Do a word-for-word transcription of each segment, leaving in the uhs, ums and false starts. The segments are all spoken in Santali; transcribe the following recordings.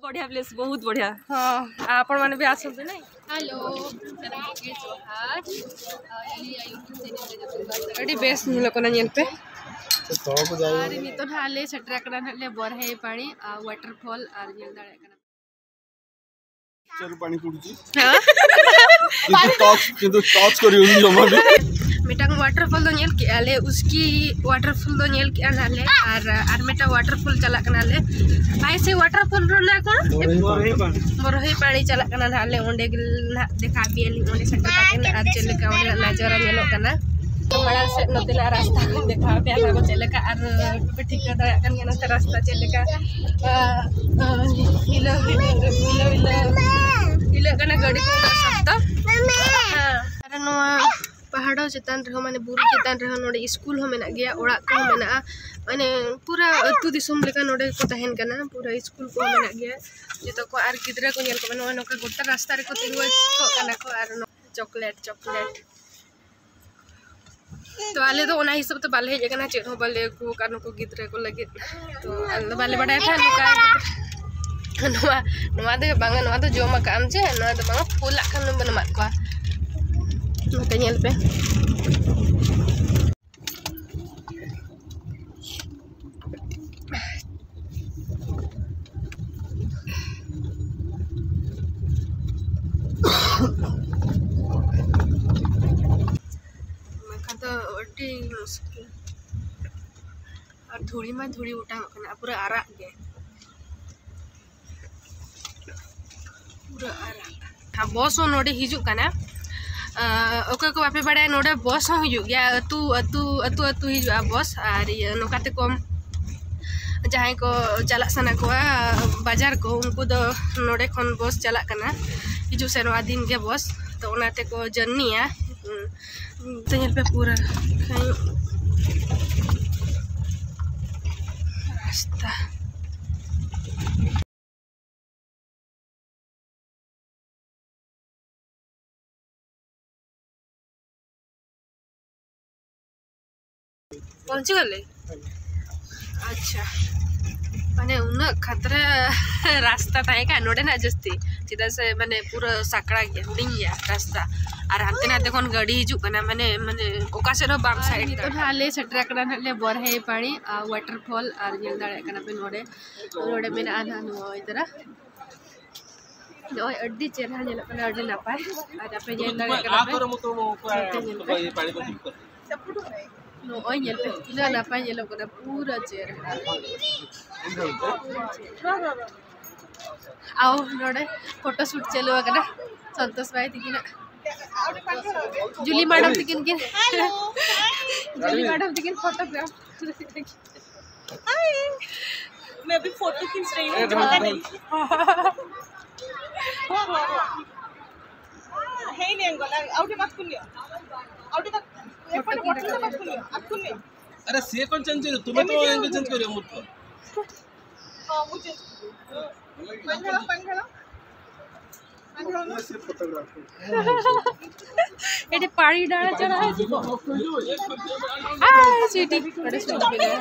ବଢ଼ିଆ ପ୍ଲେସ୍, ବହୁତ ବଢ଼ିଆ। ହଁ, ଆପଣମାନେ ବି ଆସନ୍ତୁ ନାଇଁ। ହ୍ୟାଲୋ, ସାରଙ୍କୁ ଜୁହାର। ଆଉ ଏଇ YouTube ଚ୍ୟାନେଲରେ ଯଦି ନୂଆ ଆସ- ଏଠି ବେଶ ᱧᱮᱞᱚᱜ ᱠᱟᱱᱟ, ᱧᱮᱞ ᱯᱮ। ᱟᱨ ᱱᱤᱛᱚᱜ ᱱᱟᱦᱟᱜ ᱞᱮ ᱥᱮᱴᱮᱨ ᱟᱠᱟᱱᱟ ᱱᱟᱦᱟᱜ ᱞᱮ ᱵᱚᱨᱦᱮ ᱯᱟᱲᱤ ᱟᱨ ᱣᱟᱴᱟᱨ ᱯᱷᱚᱞ ᱟᱨ ᱧᱮᱞ ᱫᱟᱲᱮᱭᱟᱜ ᱠᱟᱱᱟ᱾ ᱪᱟᱹᱨᱩ ᱯᱟଣି ᱯᱩᱲᱩᱪᱤ। ᱦᱮᱸ? ᱠᱤᱱᱛᱩ ᱴᱚᱪ ᱠᱤᱱᱛᱩ ᱴᱚᱪ ᱠᱚᱨᱤ ᱩᱱᱤ ᱡᱚᱢᱟ ᱵᱤ। ᱢᱤᱫᱴᱟᱝ ᱣᱟᱴᱟᱨ ᱯᱷᱚᱞ ᱫᱚ ᱧᱮᱞ ᱠᱮᱜᱼᱟ ᱞᱮ, ᱩᱥᱠᱤ ᱣᱟᱴᱟᱨ ᱯᱷᱚᱞ ᱫᱚ ᱧᱮᱞ ᱠᱮᱜᱼᱟ ᱱᱟᱦᱟᱜ ᱞᱮ, ᱟᱨ ᱟᱨ ᱢᱤᱫᱴᱟᱝ ᱣᱟᱴᱟᱨ ᱯᱷᱚᱞ ᱪᱟᱞᱟᱜ ᱠᱟᱱᱟ ᱞᱮ᱾ ᱵᱷᱟᱭ, ᱥᱮ ᱣᱟᱴᱟᱨ ᱯᱷᱚᱞ ᱨᱮᱱᱟᱜ ᱠᱚ ᱵᱚᱨᱦᱮ ᱯᱟᱲᱤ ᱪᱟᱞᱟᱜ ᱠᱟᱱᱟ ᱱᱟᱦᱟᱜ ᱞᱮ, ᱚᱸᱰᱮ ᱜᱮ ᱱᱟᱦᱟᱜ ᱫᱮᱠᱷᱟ ᱟᱯᱮᱭᱟᱞᱤᱧ, ᱚᱸᱰᱮ ᱥᱮᱴᱮᱨ ᱠᱟᱛᱮ ᱟᱨ ᱪᱮᱫ ᱞᱮᱠᱟ ᱚᱸᱰᱮᱱᱟᱜ ᱱᱟᱡᱟᱨᱟ ᱧᱮᱞᱚᱜ ᱠᱟᱱᱟ᱾ ᱛᱚ ᱢᱟᱲᱟᱝ ᱥᱮᱫ ᱱᱚᱛᱮᱱᱟᱜ ᱨᱟᱥᱛᱟ ᱠᱚᱧ ᱫᱮᱠᱷᱟᱣ ᱟᱯᱮᱭᱟ, ᱚᱱᱟ ᱠᱚ ᱪᱮᱫ ᱞᱮᱠᱟ, ᱟᱨ ᱯᱮ ᱴᱷᱤᱠᱟᱹ ᱫᱟᱲᱮᱭᱟᱜ ᱠᱟᱱ ᱜᱮᱭᱟ ᱱᱚᱛᱮ ᱨᱟᱥᱛᱟ ᱪᱮᱫ ᱞᱮᱠᱟ, ᱟ, ᱟ, ᱦᱤᱞᱟᱹ, ᱦᱤᱞᱟᱹ, ᱦᱤᱞᱟᱹ, ᱦᱤᱞᱟᱹ, ᱦᱤᱞᱟᱹᱜ ᱠᱟᱱᱟ ᱜᱟᱹᱰᱤ ᱠᱚ ᱩᱱᱟᱹᱜ ᱥᱚᱠᱛᱚ᱾ ᱦᱮᱸ, ᱟᱨ ᱱᱚᱣᱟ ᱯᱟᱦᱟᱲ ᱪᱮᱛᱟᱱ ᱨᱮᱦᱚᱸ, ᱢᱟᱱᱮ ᱵᱩᱨᱩ ᱪᱮᱛᱟᱱ ᱨᱮᱦᱚᱸ ᱱᱚᱰᱮ ᱥᱠᱩᱞ ᱦᱚᱸ ᱢᱮᱱᱟᱜ ᱜᱮᱭᱟ, ᱚᱲᱟᱜ ᱠᱚᱦᱚᱸ ᱢᱮᱱᱟᱜᱼᱟ, ᱢᱟᱱᱮ ᱯᱩᱨᱟᱹ ᱟᱹᱛᱩ ᱫᱤᱥᱚᱢ ᱞᱮᱠᱟ ᱱᱚᱰᱮ ᱠᱚ ᱛᱟᱦᱮᱱ ᱠᱟᱱᱟ, ᱯᱩᱨᱟᱹ ᱥᱠᱩᱞ ᱠᱚᱦᱚᱸ ᱢᱮᱱᱟᱜ ᱜᱮᱭᱟ ᱡᱚᱛᱚ ᱠᱚ᱾ ᱟᱨ ᱜᱤᱫᱽᱨᱟᱹ ᱠᱚ ᱧᱮᱞ ᱠᱚ ᱢᱮ, ᱱᱚᱜᱼᱚᱭ ᱱᱚᱝᱠᱟ ᱜᱚᱴᱟ ᱨᱟᱥᱛᱟ ᱨᱮᱠᱚ ᱛᱤᱸᱜᱩ ᱠᱚᱜ ᱠᱟᱱᱟ ᱠᱚ, ᱟᱨ ᱱᱚ-, ᱪᱚᱠᱞᱮᱴ, ᱪᱚᱠᱞᱮᱴ᱾ ᱛᱚ ᱟᱞᱮ ᱫᱚ ᱚᱱᱟ ᱦᱤᱥᱟᱹᱵ ᱛᱮ ᱵᱟᱞᱮ ᱦᱮᱡ ᱟᱠᱟᱱᱟ, ᱪᱮᱫ ᱦᱚᱸ ᱵᱟᱞᱮ ᱟᱹᱜᱩ ᱟᱠᱟᱫ ᱱᱩᱠᱩ ᱜᱤᱫᱽᱨᱟᱹ ᱠᱚ ᱞᱟᱹᱜᱤᱫ᱾ ᱛᱚ ᱟᱞᱮ ᱫᱚ ᱵᱟᱞᱮ ᱵᱟᱲᱟᱭ ᱛᱟᱦᱮᱸᱫ ᱱᱚᱝᱠᱟ ᱜᱤᱫᱽᱨᱟᱹ᱾ ᱱᱚᱣᱟ, ᱱᱚᱣᱟ ᱫᱚ ᱵᱟᱝᱟ, ᱱᱚᱣᱟ ᱫᱚ ᱡᱚᱢ ᱟᱠᱟᱫ ᱟᱢ ᱡᱮ, ᱱᱚᱣᱟ ᱫᱚ ᱵᱟᱝᱟ, ᱯᱷᱩᱞᱟᱜ ᱠᱷᱟᱱ ᱫᱚ ᱵᱚᱱ ᱮᱢᱟᱫ ᱠᱚᱣᱟ᱾ ᱱᱚᱛᱮ ᱧᱮᱞ ᱯᱮ᱾ ᱵᱟᱠᱷᱟᱱ ᱫᱚ ᱟᱹᱰᱤ ᱢᱩᱥᱠᱤᱞ᱾ ᱟᱨ ᱫᱷᱩᱲᱤ ᱢᱟ ᱫᱷᱩᱲᱤ ᱚᱴᱟᱝᱚᱜ ᱠᱟᱱᱟ, ᱯᱩᱨᱟᱹ ᱟᱨᱟᱜ ᱜᱮ, ᱯᱩᱨᱟᱹ ᱟᱨᱟᱜ᱾ ᱟᱨ ᱵᱚᱥ ᱦᱚᱸ ᱱᱚᱰᱮ ᱦᱤᱡᱩᱜ ᱠᱟᱱᱟ᱾ ᱟᱸ, ᱚᱠᱚᱭ ᱠᱚ ᱵᱟᱯᱮ ᱵᱟᱲᱟᱭᱟ, ᱱᱚᱰᱮ ᱵᱚᱥ ᱦᱚᱸ ᱦᱤᱡᱩᱜ ᱜᱮᱭᱟ, ᱟᱹᱛᱩ, ᱟᱹᱛᱩ, ᱟᱹᱛᱩ, ᱟᱹᱛᱩ ᱦᱤᱡᱩᱜᱼᱟ ᱵᱚᱥ᱾ ᱟᱨ ᱤᱭᱟᱹ, ᱱᱚᱝᱠᱟ ᱛᱮᱠᱚ ᱡᱟᱦᱟᱸᱭ ᱠᱚ ᱪᱟᱞᱟᱜ ᱥᱟᱱᱟ ᱠᱚᱣᱟ ᱵᱟᱡᱟᱨ ᱠᱚ, ᱩᱱᱠᱩ ᱫᱚ ᱱᱚᱰᱮ ᱠᱷᱚᱱ ᱵᱚᱥ ᱪᱟᱞᱟᱜ ᱠᱟᱱᱟ, ᱦᱤᱡᱩᱜ ᱥᱮᱱᱚᱜᱼᱟ ᱫᱤᱱ ᱜᱮ ᱵᱚᱥ, ᱛᱚ ᱚᱱᱟ ᱛᱮᱠᱚ ᱡᱟᱹᱨᱱᱤᱭᱟ᱾ ᱦᱩᱸ᱾ ᱛᱚ ᱧᱮᱞ ᱯᱮ ᱯᱩᱨᱟᱹ ᱨᱟᱥᱛᱟ᱾ ପହଞ୍ଚିଗଲେ? ଆଚ୍ଛା। ᱢᱟᱱᱮ ᱩᱱᱟᱹᱜ ᱠᱷᱟᱛᱨᱟ ᱨᱟᱥᱛᱟ ᱛᱟᱦᱮᱸ ᱠᱟᱱᱟ ᱱᱚᱰᱮᱱᱟᱜ ᱡᱟᱹᱥᱛᱤ, ᱪᱮᱫᱟᱜ ᱥᱮ ᱢᱟᱱᱮ ᱯᱩᱨᱟᱹ ᱥᱟᱠᱲᱟ ᱜᱮᱭᱟ, ᱦᱩᱰᱤᱧ ᱜᱮᱭᱟ ᱨᱟᱥᱛᱟ᱾ ᱟᱨ ᱦᱟᱱᱛᱮ ᱱᱟᱛᱮ ᱠᱷᱚᱱ ᱜᱟᱹᱰᱤ ᱦᱤᱡᱩᱜ ᱠᱟᱱᱟ, ᱢᱟᱱᱮ ᱢᱟᱱᱮ ᱚᱠᱟ ᱥᱮᱫ ᱦᱚᱸ ᱵᱟᱢ ᱥᱟᱭᱤᱰ ᱫᱟᱲᱮᱭᱟᱜᱼᱟ᱾ ᱱᱤᱛᱚᱜ ᱱᱟᱦᱟᱜ ᱞᱮ ᱥᱮᱴᱮᱨ ᱟᱠᱟᱱᱟ ᱱᱟᱦᱟᱜ ᱞᱮ ᱵᱚᱨᱦᱮ ᱯᱟᱲᱤ ᱟᱨ ᱣᱟᱴᱟᱨ ᱯᱷᱚᱞ, ᱟᱨ ᱧᱮᱞ ᱫᱟᱲᱮᱭᱟᱜ ᱠᱟᱱᱟ ᱯᱮ ᱱᱚᱰᱮ, ᱱᱚᱰᱮ ᱢᱮᱱᱟᱜᱼᱟ ᱱᱟᱦᱟᱜ ᱱᱚᱜᱼᱚᱭ ᱛᱚᱨᱟ, ᱱᱚᱜᱼᱚᱭ ᱟᱹᱰᱤ ᱪᱮᱦᱨᱟ ᱧᱮᱞᱚᱜ ᱠᱟᱱᱟ, ᱟᱹᱰᱤ ᱱᱟᱯᱟᱭ᱾ ᱟᱨ ᱟᱯᱮ ᱧᱮᱞ ᱫᱟᱲᱮᱭᱟᱜ ᱠᱟᱱᱟ ᱯᱮ, ᱱᱚᱛᱮ ᱧᱮᱞ ᱯᱮ᱾ ᱱᱚᱜᱼᱚᱭ ᱧᱮᱞ ᱯᱮ, ᱛᱤᱱᱟᱹᱜ ᱱᱟᱯᱟᱭ ᱧᱮᱞᱚᱜ ᱠᱟᱱᱟ, ᱯᱩᱨᱟᱹ ᱪᱮᱦᱨᱟ᱾ ᱟᱣ, ᱱᱚᱰᱮ ᱯᱷᱳᱴᱳ ᱥᱩᱴ ᱪᱟᱹᱞᱩ ᱟᱠᱟᱱᱟ ᱥᱚᱱᱛᱳᱥ ᱵᱷᱟᱭ ᱛᱤᱠᱤᱱᱟᱜ, ᱡᱩᱞᱤ ᱢᱮᱰᱟᱢ ᱛᱤᱠᱤᱱ ᱠᱤᱱ, ᱡᱩᱞᱤ ᱢᱮᱰᱟᱢ ᱛᱤᱠᱤᱱ ᱯᱷᱳᱴᱳᱜᱨᱟᱯ᱾ हाय, मैं अभी फोटो खींच रही हूँ, झूला नहीं। है नहीं अंकल, आउटे बात सुन लियो। आउटे बात, ये फोटो, फोटो बात सुन लियो, आप सुन लियो। अरे, से कौन चेंज करियो? तुम्हें तो एंगल चेंज करियो मुझको। हाँ, मुझे। पंखा, पंखा। पंखा। ଏଠି ପାଣି ଢାଳ ଚଢା ହେଇଛି। ଆ, ସେଇଠି ଗୋଟେ ଶୋଇପଡ଼ିଲା।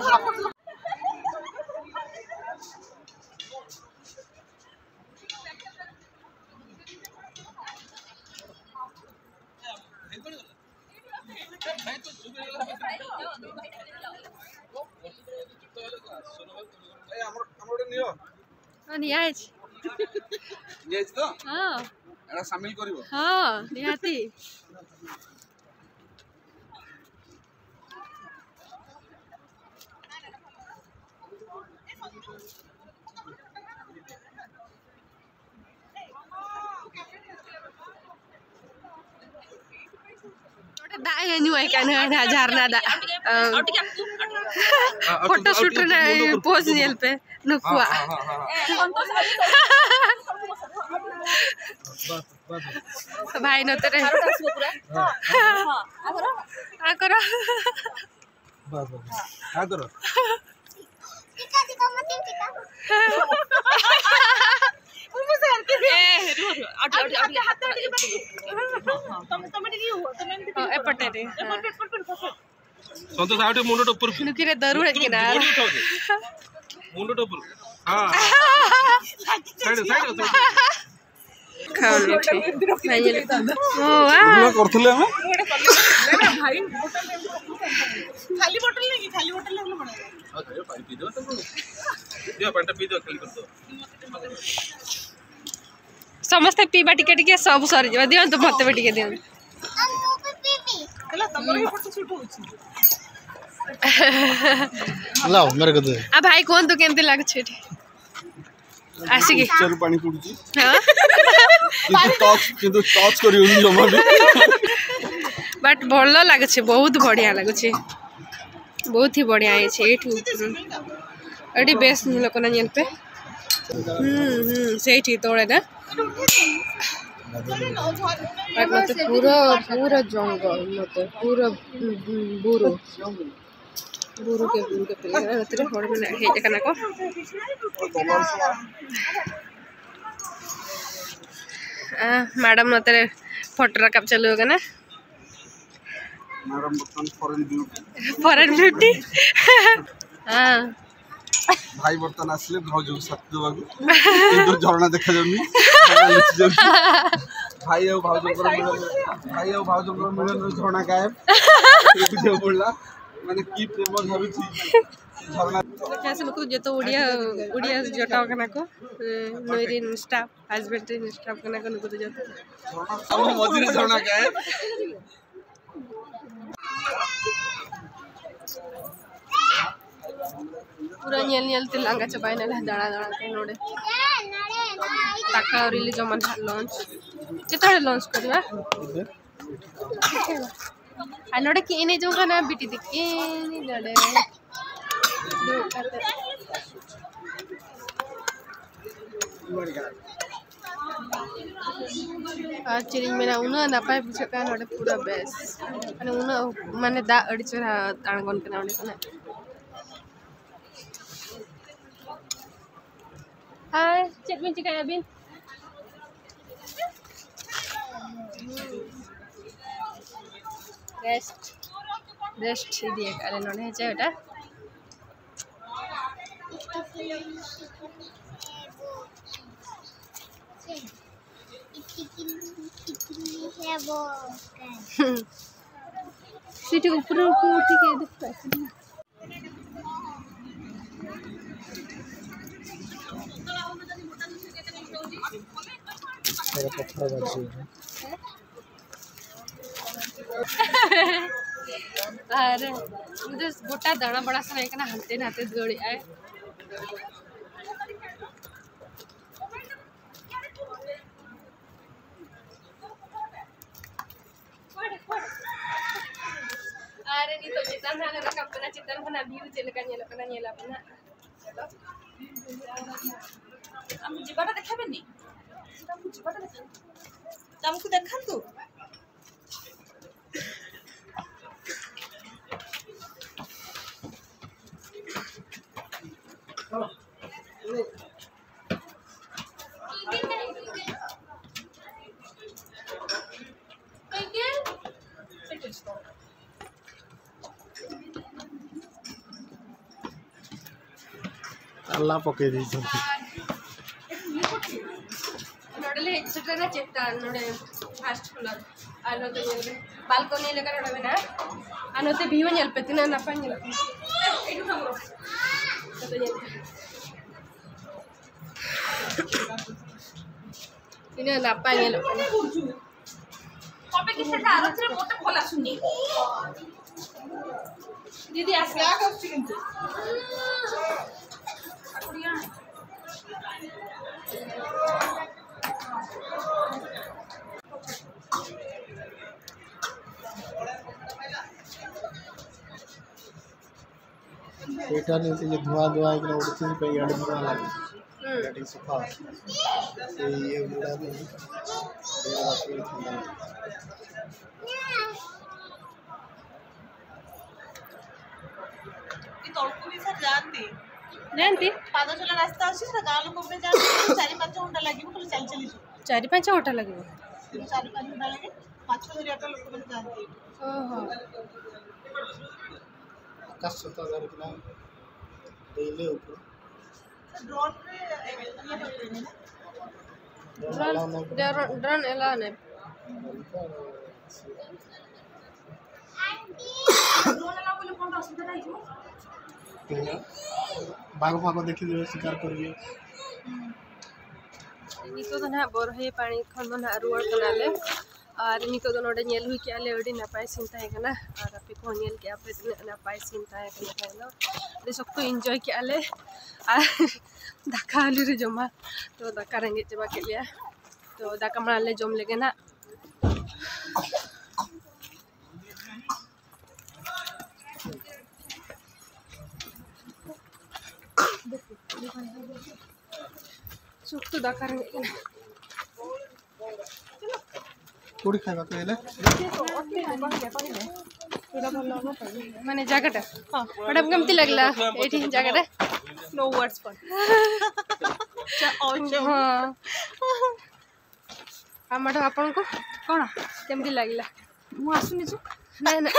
ହଁ, ନିଆ ହେଇଛି। ନିଆ ହେଇଛି ତ? ହଁ। ଏଇଟା ସାମିଲ କରିବ? ହଁ, ନିହାତି। ᱱᱚᱰᱮ ᱫᱟᱜ ᱮ ᱧᱩ ᱟᱭ ᱠᱟᱱᱟ, ᱦᱟᱱᱟ ᱡᱷᱟᱨᱱᱟ ᱫᱟᱜ᱾ ᱯᱷᱳᱴᱳ ᱥᱩᱴ ᱨᱮᱱᱟᱜ ᱯᱳᱡᱽ ᱧᱮᱞ ᱯᱮ ᱱᱩᱠᱩᱣᱟᱜ᱾ ᱵᱷᱟᱭ ᱱᱚᱛᱮ ᱨᱮ᱾ ᱟᱠᱚᱨᱚ᱾ ᱵᱟᱥ, ᱵᱟᱥ, ᱵᱟᱥ᱾ ᱦᱮᱸ, ᱫᱷᱚᱨᱚ᱾ ᱮᱯᱚᱴᱮ ᱨᱮ, ᱦᱮᱸ᱾ ᱥᱚᱱᱛᱳᱥ, ᱟᱨ ᱢᱤᱫᱴᱮᱱ ᱢᱩᱱᱰᱩ ᱴᱚᱯ ᱯᱩᱨᱟᱹ ᱱᱩᱠᱤᱱ ᱨᱮ ᱫᱟᱹᱨᱩᱲ ᱦᱮᱡ ᱠᱟᱱᱟ᱾ ᱯᱩᱨᱟᱹ ᱡᱳᱨ ᱜᱮ ᱩᱴᱷᱟᱹᱣ ᱫᱮ᱾ ମୁଣ୍ଡ ଟପୁର। ହଁ। Side, side, side. ଖାଉନି ଏଠି। ନାଇଁ, ଇଏ ଲେଖା। ଓ, ୱାଓ। ଭିଡ଼ିଓ କରୁଥିଲେ ଆମେ। ଖାଲି ବୋଟଲ ନାଇଁ କି? ଖାଲି ବୋଟଲ ହେଲେ ବଢ଼ିଆ। ଦିଅ, ପାଣିଟା ପିଇଦିଅ, ଖାଲି କରିଦିଅ। ସମସ୍ତେ ପିଇବା ଟିକେ ଟିକେ, ସବୁ ସରିଯିବ। ଦିଅନ୍ତୁ, ମତେ ବି ଟିକେ ଦିଅନ୍ତୁ। ହେଲା, ତମର ବି ଫଟୋ ସୁଟ୍ ହଉଛି। लाओ मेरे को दे। ଆଉ ଭାଇ, କୁହନ୍ତୁ, କେମିତି ଲାଗୁଛି ଏଠି ଆସିକି? ଇଚ୍ଛାରୁ ପାଣି ପଡୁଛି। ହଁ। କିନ୍ତୁ ଟଚ୍, କିନ୍ତୁ ଟଚ୍ କରିବନି ଜମା ବି। ବଟ୍ ଭଲ ଲାଗୁଛି, ବହୁତ ବଢିଆ ଲାଗୁଛି, ବହୁତ ହି ବଢିଆ ହେଇଛି। ଏଇଠୁ, ହୁଁ। ଏଠି ବେଶ ଲୋକମାନେ ଯେମିତି, ହୁଁ, ହୁଁ, ସେଇଠି ତଳେ ନା। ବଟ୍ ମତେ ପୁରା, ପୁରା ଜଙ୍ଗଲ, ମତେ ପୁରା, ହୁଁ, ହୁଁ, ବୁରୁ। ᱵᱩᱨᱩ ᱜᱮ, ᱵᱩᱨᱩ ᱜᱮ ᱯᱮ ᱧᱮᱞᱟ᱾ ᱱᱚᱛᱮ ᱨᱮ ᱦᱚᱲ ᱢᱮᱱᱟᱜ ᱦᱮᱡ ᱟᱠᱟᱱᱟ ᱠᱚ᱾ ᱟᱸ, ᱢᱮᱰᱟᱢ ᱱᱚᱛᱮ ᱨᱮ ᱯᱷᱳᱴᱳ ᱨᱟᱠᱟᱵ ᱪᱟᱹᱞᱩ ᱟᱠᱟᱱᱟ᱾ ମ୍ୟାଡାମ ବର୍ତ୍ତମାନ ଫରେନ୍ ବିୟୁଟି। Foreign beauty. ହଁ। ଭାଇ ବର୍ତ୍ତମାନ ଆସିଲେ ଭାଉଜକୁ ସାଥି ଦେବାକୁ। କିନ୍ତୁ ଝରଣା ଦେଖାଯାଉନି, ଝରଣା ଲୁଚି ଯାଉଛି। ଭାଇ ଆଉ ଭାଉଜଙ୍କର ମିଳନ, ଭାଇ ଆଉ ଭାଉଜଙ୍କର ମିଳନରୁ ଝରଣା ଗାୟବ। ବୁଝିବାକୁ ପଡିଲା। ମାନେ କି ପ୍ରେମ ଝରୁଛି। ଝରଣା। ଆକାଶ ᱱᱩᱠᱩ ᱡᱚᱛᱚ ᱩᱲᱤᱭᱟ, ᱩᱲᱤᱭᱟ ᱡᱚᱴᱟᱣ ᱠᱟᱱᱟ ᱠᱚ᱾ ᱱᱩᱭ ᱨᱤᱱ ᱥᱴᱟᱯ, ᱦᱟᱡᱵᱮᱱᱰ ᱨᱤᱱ ᱥᱴᱟᱯ ᱠᱟᱱᱟ ᱠᱚ ᱱᱩᱠᱩ ᱫᱚ ᱡᱚᱛᱚ᱾ ᱟᱵᱚ ᱢᱚᱡᱽᱨᱤ ᱡᱷᱚᱨᱱᱟ ᱠᱟᱭ᱾ ᱯᱩᱨᱟᱹ ᱧᱮᱞ ᱧᱮᱞ ᱛᱮ ᱞᱟᱸᱜᱟ ᱪᱟᱵᱟᱭᱮᱱᱟᱞᱮ ᱫᱟᱬᱟ ᱫᱟᱬᱟ ᱛᱮ ᱱᱚᱰᱮ᱾ ᱫᱟᱠᱟ ᱟᱹᱣᱨᱤ ᱞᱮ ᱡᱚᱢᱟ ᱱᱟᱦᱟᱜ, ᱞᱚᱧᱪ᱾ ᱪᱮᱛᱟᱱ ᱨᱮ ᱞᱚᱧᱪ ᱠᱚ ᱦᱩᱭᱩᱜᱼᱟ᱾ ᱟᱨ ᱱᱚᱰᱮ ᱠᱤᱱ ᱮᱱᱮᱡ ᱡᱚᱝ ᱠᱟᱱᱟ ᱵᱤᱴᱤ ᱛᱤᱠᱤᱱ ᱱᱚᱰᱮ ᱫᱩᱲᱩᱵ ᱠᱟᱛᱮ᱾ ᱟᱨ ᱪᱮᱫ ᱤᱧ ᱢᱮᱱᱟ, ᱩᱱᱟᱹᱜ ᱱᱟᱯᱟᱭ ᱵᱩᱡᱷᱟᱹᱜ ᱠᱟᱱᱟ ᱱᱚᱰᱮ, ᱯᱩᱨᱟᱹ ᱵᱮᱥ᱾ ᱢᱟᱱᱮ ᱩᱱᱟᱹᱜ, ᱢᱟᱱᱮ ᱫᱟᱜ ᱟᱹᱰᱤ ᱪᱮᱦᱨᱟ ᱟᱬᱜᱚᱱ ᱠᱟᱱᱟ ᱚᱸᱰᱮ ᱠᱷᱚᱱᱟᱜ᱾ ᱦᱟᱭ, ᱪᱮᱫ ᱵᱤᱱ ᱪᱤᱠᱟᱹᱭᱟ ᱟᱹᱵᱤᱱ? ᱨᱮᱥᱴ, ᱨᱮᱥᱴ ᱤᱫᱤᱭᱟᱠᱟᱫ ᱞᱮ ᱱᱚᱰᱮ, ᱦᱮᱸ ᱪᱮ ᱵᱮᱴᱟ? ସେଠି ଉପରକୁ ଉଠିକି ଦେଖ। ᱟᱨ ᱩᱱᱤ ᱫᱚ ᱜᱚᱴᱟ ᱫᱟᱬᱟ ᱵᱟᱲᱟ ᱥᱟᱱᱟᱭᱮ ᱠᱟᱱᱟ, ᱦᱟᱱᱛᱮ ᱱᱟᱛᱮ ᱫᱟᱹᱲᱮᱜᱼᱟᱭ᱾ ᱟᱨ ᱱᱤᱛᱚᱜ ᱪᱮᱛᱟᱱ ᱥᱮᱫ ᱞᱮ ᱨᱟᱠᱟᱵ ᱠᱟᱱᱟ, ᱪᱮᱛᱟᱱ ᱠᱷᱚᱱᱟᱜ view ᱪᱮᱫ ᱞᱮᱠᱟ ᱧᱮᱞᱚᱜ ᱠᱟᱱᱟ, ᱧᱮᱞ ᱟᱵᱚᱱ ᱦᱟᱸᱜ᱾ ᱪᱚᱞᱚ᱾ ᱟᱢ ᱡᱤᱵᱟᱴᱟ ᱫᱮᱠᱷᱟᱣ ᱵᱮᱱ ᱱᱤ᱾ ᱟᱢ ᱡᱤᱵᱟᱴᱟ ᱫᱮᱠᱷᱟᱣ᱾ ᱛᱟᱢᱠᱩ ᱫᱮᱠᱷᱟᱱᱛᱩ᱾ ᱛᱟᱞᱟ ᱯᱚᱠᱮ ᱫᱤᱭᱮ᱾ ᱱᱚᱰᱮ ᱞᱮ ᱦᱮᱡ ᱥᱮᱴᱮᱨᱮᱱᱟ ᱪᱮᱛᱟᱱ, ᱱᱚᱰᱮ first floor᱾ ᱟᱨ ᱱᱚᱛᱮ ᱧᱮᱞ ᱯᱮ, balcony ᱞᱮᱠᱟ ᱱᱚᱰᱮ ᱢᱮᱱᱟᱜᱼᱟ᱾ ᱟᱨ ᱱᱚᱛᱮ view ᱧᱮᱞ ᱯᱮ, ᱛᱤᱱᱟᱹᱜ ᱱᱟᱯᱟᱭ ᱧᱮᱞᱚᱜ ᱠᱟᱱᱟ᱾ ᱱᱚᱛᱮ ᱧᱮᱞ ᱯᱮ, ᱛᱤᱱᱟᱹᱜ ᱱᱟᱯᱟᱭ ᱧᱮᱞᱚᱜ ᱠᱟᱱᱟ᱾ ᱠᱚᱯᱮ ᱠᱤᱥᱮ ᱡᱟ ᱟᱞᱚᱪᱨᱮ ᱢᱚᱛᱮ ᱵᱷᱚᱞᱟ ᱥᱩᱱᱤ᱾ ᱫᱤᱫᱤ, ᱟᱥᱮ। ᱮᱴᱟ ᱱᱤᱭᱟᱹ ᱛᱮ ᱫᱷᱩᱣᱟ ᱫᱷᱩᱣᱟ ᱠᱟᱱᱟ, ᱚᱰᱤ ᱪᱤᱡ ᱯᱮ ᱟᱹᱰᱤ ᱢᱚᱡᱟ ᱞᱟᱜᱮ᱾ ᱦᱩᱸ᱾ ᱟᱹᱰᱤ ᱥᱟᱯᱷᱟ᱾ ᱥᱮ ᱤᱭᱟᱹ ᱜᱩᱲᱟ ᱫᱚ ᱟᱹᱰᱤ ᱢᱚᱡᱟ ᱥᱮ ᱛᱷᱟᱱᱰᱟ᱾ ଇ ତଳକୁ ବି ସାର୍ ଯାଆନ୍ତି। ଯାଆନ୍ତି? ପାଦ ଚଲା ରାସ୍ତା ଅଛି, ସେଟା ଗାଁ ଲୋକ ବୋଧେ ଯାଆନ୍ତି, ଚାରି ପାଞ୍ଚ ଘଣ୍ଟା ଲାଗିବ ଖାଲି ଚାଲି ଚାଲି ଯିବ। ଚାରି ପାଞ୍ଚ ଘଣ୍ଟା ଲାଗିବ? ଚାରି ପାଞ୍ଚ ଘଣ୍ଟା ଲାଗେ, ମାଛ ଧରିବା ପାଇଁ ଲୋକମାନେ ଯାଆନ୍ତି। ଓହୋ। ଆକାଶ ଛତା ଧରିକିନା ଡେଇଁଲେ ଉପରୁ। ଡ୍ରୋନ୍, ଡ୍ରୋନ୍ ଏଲାଉ ନାହିଁ। ᱵᱟᱜᱽ ᱯᱷᱟᱜᱽ ᱫᱮᱠᱷᱤ ᱫᱮᱵᱮ, ᱥᱤᱠᱟᱨ ᱠᱚᱨᱤᱭᱮ᱾ ᱱᱤᱛᱚᱜ ᱫᱚ ᱱᱟᱦᱟᱜ ᱵᱚᱨᱦᱮ ᱯᱟᱲᱤ ᱠᱷᱚᱱ ᱫᱚ ᱱᱟᱦᱟᱜ ᱨᱩᱣᱟᱹᱲ ᱠᱟᱱᱟᱞᱮ᱾ ᱟᱨ ᱱᱤᱛᱚᱜ ᱫᱚ ᱱᱚᱰᱮ ᱧᱮᱞ ᱦᱩᱭ ᱠᱮᱜᱼᱟ ᱞᱮ, ᱟᱹᱰᱤ ᱱᱟᱯᱟᱭ ᱥᱤᱱ ᱛᱟᱦᱮᱸ ᱠᱟᱱᱟ᱾ ᱟᱨ ᱟᱯᱮ ᱠᱚᱦᱚᱸ ᱧᱮᱞ ᱠᱮᱜᱼᱟ ᱯᱮ ᱛᱤᱱᱟᱹᱜ ᱱᱟᱯᱟᱭ ᱥᱤᱱ ᱛᱟᱦᱮᱸ ᱠᱟᱱᱟ ᱛᱟᱦᱮᱸ ᱫᱚ᱾ ᱟᱹᱰᱤ ᱥᱚᱠᱛᱚ ᱤᱱᱡᱚᱭ ᱠᱮᱜᱼᱟ ᱞᱮ᱾ ᱟᱨ ᱫᱟᱠᱟ ᱟᱹᱞᱩ ᱨᱮ ᱡᱚᱢᱟ, ᱛᱚ ᱫᱟᱠᱟ ᱨᱮᱸᱜᱮᱡ ᱪᱟᱵᱟ ᱠᱮᱫ ᱞᱮᱭᱟ᱾ ᱛᱚ ᱫᱟᱠᱟ ᱢᱟᱲᱟᱝ ᱞᱮ ᱡᱚᱢ ᱞᱮᱜᱮ ᱱᱟᱜ᱾ ᱥᱚᱠᱛᱚ ᱫᱟᱠᱟ ᱨᱮᱸᱜᱮᱡ ᱠᱟᱱᱟ᱾ କୋଉଠି ଖାଇବାକୁ ହେଲେ? ମାନେ ଜାଗାଟା? ହଁ। ମ୍ୟାଡାମ, କେମିତି ଲାଗିଲା ଏଇଠି ଜାଗାଟା? No words for। ହଁ। ଆଉ ମ୍ୟାଡାମ, ଆପଣଙ୍କୁ କଣ କେମିତି ଲାଗିଲା? ମୁଁ ଆସୁନି ଯେ। ନାଇଁ, ନାଇଁ।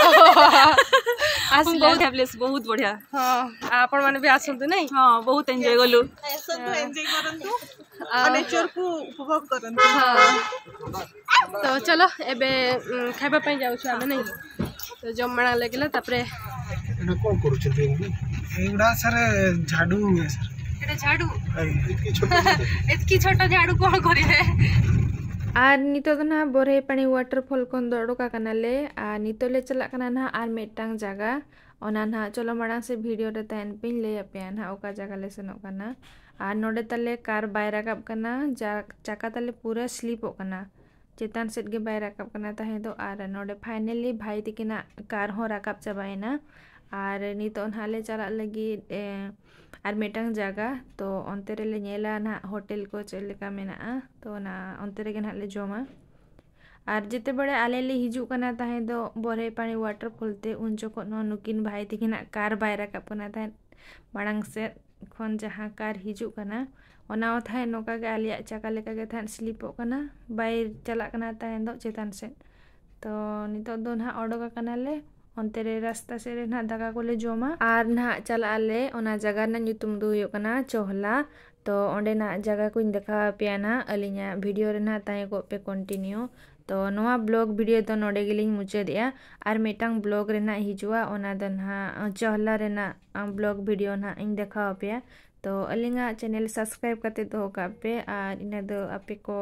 ଆସିଲେ। ବହୁତ ବଢିଆ ପ୍ଲେସ୍, ବହୁତ ବଢିଆ। ହଁ, ଆପଣମାନେ ବି ଆସନ୍ତୁ, ନାଇଁ? ହଁ, ବହୁତ ଏନ୍ଜୟ କଲୁ। ଆସନ୍ତୁ, ଏନ୍ଜୟ କରନ୍ତୁ, ଆଉ ନେଚରକୁ ଉପଭୋଗ କରନ୍ତୁ। ହଁ। ତ ଚାଲ, ଏବେ, ଉଁ, ଖାଇବା ପାଇଁ ଯାଉଛୁ ଆମେ, ନାଇଁ? ତ ଜମା ଲାଗିଲା। ତାପରେ ଏଇଟା କଣ କରୁଛନ୍ତି ଏମିତି? ଏଇଗୁଡ଼ା ସାର୍ ଝାଡ଼ୁ ହୁଏ ସାର୍। ଏଇଟା ଝାଡ଼ୁ? ଆଜ୍ଞା। ଏତିକି ଛୋଟ ଝାଡ଼ୁ। ଏତିକି ଛୋଟ ଝାଡ଼ୁ କଣ କରିବେ? ᱟᱨ ᱱᱤᱛᱚᱜ ᱫᱚ ᱱᱟᱦᱟᱜ ᱵᱚᱨᱦᱮ ᱯᱟᱲᱤ ᱣᱟᱴᱟᱨ ᱯᱷᱚᱞ ᱠᱷᱚᱱ ᱫᱚ ᱚᱰᱚᱠ ᱟᱠᱟᱱᱟᱞᱮ᱾ ᱟᱨ ᱱᱤᱛᱚᱜ ᱞᱮ ᱪᱟᱞᱟᱜ ᱠᱟᱱᱟ ᱱᱟᱦᱟᱜ ᱟᱨ ᱢᱤᱫᱴᱟᱝ ᱡᱟᱭᱜᱟ᱾ ᱚᱱᱟ ᱱᱟᱦᱟᱜ ᱪᱚᱞᱚ ᱢᱟᱲᱟᱝ ᱥᱮ ᱵᱷᱤᱰᱤᱭᱳ ᱨᱮ ᱛᱟᱦᱮᱱ ᱯᱮᱧ ᱞᱟᱹᱭ ᱟᱯᱮᱭᱟ ᱱᱟᱦᱟᱜ ᱚᱠᱟ ᱡᱟᱭᱜᱟ ᱞᱮ ᱥᱮᱱᱚᱜ ᱠᱟᱱᱟ᱾ ᱟᱨ ᱱᱚᱰᱮ ᱛᱟᱞᱮ ᱠᱟᱨ ᱵᱟᱭ ᱨᱟᱠᱟᱵ ᱠᱟᱱᱟ, ᱡᱟ ᱪᱟᱠᱟ ᱛᱟᱞᱮ ᱯᱩᱨᱟᱹ ᱥᱞᱤᱯᱚᱜ ᱠᱟᱱᱟ᱾ ᱪᱮᱛᱟᱱ ᱥᱮᱫ ᱜᱮ ᱵᱟᱭ ᱨᱟᱠᱟᱵ ᱠᱟᱱᱟ ᱛᱟᱦᱮᱸ ᱫᱚ᱾ ᱟᱨ ᱱᱚᱰᱮ ᱯᱷᱟᱭᱱᱟᱞᱤ ᱵᱷᱟᱭ ᱛᱤᱠᱤᱱᱟᱜ ᱠᱟᱨ ᱦᱚᱸ ᱨᱟᱠᱟᱵ ᱪᱟᱵᱟᱭᱮᱱᱟ᱾ ᱟᱨ ᱱᱤᱛᱚᱜ ᱱᱟᱦᱟᱜ ᱞᱮ ᱪᱟᱞᱟᱜ ᱞᱟᱹᱜᱤᱫ, ᱮ, ᱟᱨ ᱢᱤᱫᱴᱟᱝ ᱡᱟᱭᱜᱟ, ᱛᱚ ᱚᱱᱛᱮ ᱨᱮᱞᱮ ᱧᱮᱞᱟ ᱱᱟᱦᱟᱜ ᱦᱳᱴᱮᱞ ᱠᱚ ᱪᱮᱫ ᱞᱮᱠᱟ ᱢᱮᱱᱟᱜᱼᱟ, ᱛᱚ ᱚᱱᱟ ᱚᱱᱛᱮ ᱨᱮᱜᱮ ᱱᱟᱦᱟᱜ ᱞᱮ ᱡᱚᱢᱟ᱾ ᱟᱨ ᱡᱮᱛᱮ ᱵᱮᱲᱟ ᱟᱞᱮ ᱞᱮ ᱦᱤᱡᱩᱜ ᱠᱟᱱᱟ ᱛᱟᱦᱮᱸ ᱫᱚ ᱵᱚᱨᱦᱮ ᱯᱟᱲᱤ ᱣᱟᱴᱟᱨ ᱯᱷᱚᱞ ᱛᱮ, ᱩᱱ ᱡᱚᱠᱷᱚᱱ ᱦᱚᱸ ᱱᱩᱠᱤᱱ ᱵᱷᱟᱭ ᱛᱤᱠᱤᱱᱟᱜ ᱠᱟᱨ ᱵᱟᱭ ᱨᱟᱠᱟᱵ ᱠᱟᱱᱟ ᱛᱟᱦᱮᱸᱫ ᱢᱟᱲᱟᱝ ᱥᱮᱫ ᱠᱷᱚᱱ ᱡᱟᱦᱟᱸ ᱠᱟᱨ ᱦᱤᱡᱩᱜ ᱠᱟᱱᱟ, ᱚᱱᱟ ᱦᱚᱸ ᱛᱟᱦᱮᱸᱫ ᱱᱚᱝᱠᱟ ᱜᱮ ᱟᱞᱮᱭᱟᱜ ᱪᱟᱠᱟ ᱞᱮᱠᱟ ᱜᱮ ᱛᱟᱦᱮᱸᱫ ᱥᱞᱤᱯᱚᱜ ᱠᱟᱱᱟ, ᱵᱟᱭ ᱪᱟᱞᱟᱜ ᱠᱟᱱᱟ ᱛᱟᱦᱮᱸᱫ ᱫᱚ ᱪᱮᱛᱟᱱ ᱥᱮᱫ᱾ ᱛᱚ ᱱᱤᱛᱚᱜ ᱫᱚ ᱱᱟᱦᱟᱜ ᱚᱰᱚᱠ ᱟᱠᱟᱱᱟᱞᱮ ᱚᱱᱛᱮ ᱨᱮ ᱨᱟᱥᱛᱟ ᱥᱮᱫ ᱨᱮ ᱱᱟᱦᱟᱜ ᱫᱟᱠᱟ ᱠᱚᱞᱮ ᱡᱚᱢᱟ ᱟᱨ ᱱᱟᱦᱟᱜ ᱪᱟᱞᱟᱜ ᱟᱞᱮ᱾ ᱚᱱᱟ ᱡᱟᱭᱜᱟ ᱨᱮᱱᱟᱜ ᱧᱩᱛᱩᱢ ᱫᱚ ᱦᱩᱭᱩᱜ ᱠᱟᱱᱟ ᱪᱚᱦᱞᱟ᱾ ᱛᱚ ᱚᱸᱰᱮᱱᱟᱜ ᱡᱟᱭᱜᱟ ᱠᱚᱧ ᱫᱮᱠᱷᱟᱣ ᱟᱯᱮᱭᱟ ᱱᱟᱦᱟᱜ᱾ ᱟᱹᱞᱤᱧᱟᱜ video ᱨᱮ ᱱᱟᱦᱟᱜ ᱛᱟᱦᱮᱸ ᱠᱚᱜ ᱯᱮ continue᱾ ᱛᱚ ᱱᱚᱣᱟ vlog video ᱫᱚ ᱱᱚᱰᱮ ᱜᱮᱞᱤᱧ ᱢᱩᱪᱟᱹᱫᱮᱜᱼᱟ᱾ ᱟᱨ ᱢᱤᱫᱴᱟᱝ vlog ᱨᱮᱱᱟᱜ ᱦᱤᱡᱩᱜᱼᱟ, ᱚᱱᱟ ᱫᱚ ᱱᱟᱦᱟᱜ ᱪᱚᱦᱞᱟ ᱨᱮᱱᱟᱜ vlog video ᱱᱟᱦᱟᱜ ᱤᱧ ᱫᱮᱠᱷᱟᱣ ᱟᱯᱮᱭᱟ᱾ ᱛᱚ ᱟᱹᱞᱤᱧᱟᱜ channel subscribe ᱠᱟᱛᱮ ᱫᱚᱦᱚ ᱠᱟᱜ ᱯᱮ, ᱟᱨ ᱤᱱᱟᱹ ᱫᱚ ᱟᱯᱮ ᱠᱚ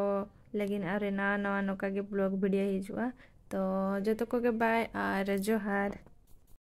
ᱞᱟᱹᱜᱤᱫ ᱟᱨ ᱱᱟᱣᱟ ᱱᱟᱣᱟ ᱱᱚᱝᱠᱟ ᱜᱮ vlog video ᱦᱤᱡᱩᱜᱼᱟ᱾ ᱛᱚ ᱡᱚᱛᱚ ᱠᱚᱜᱮ bye ᱟᱨ ᱡᱚᱦᱟᱨ᱾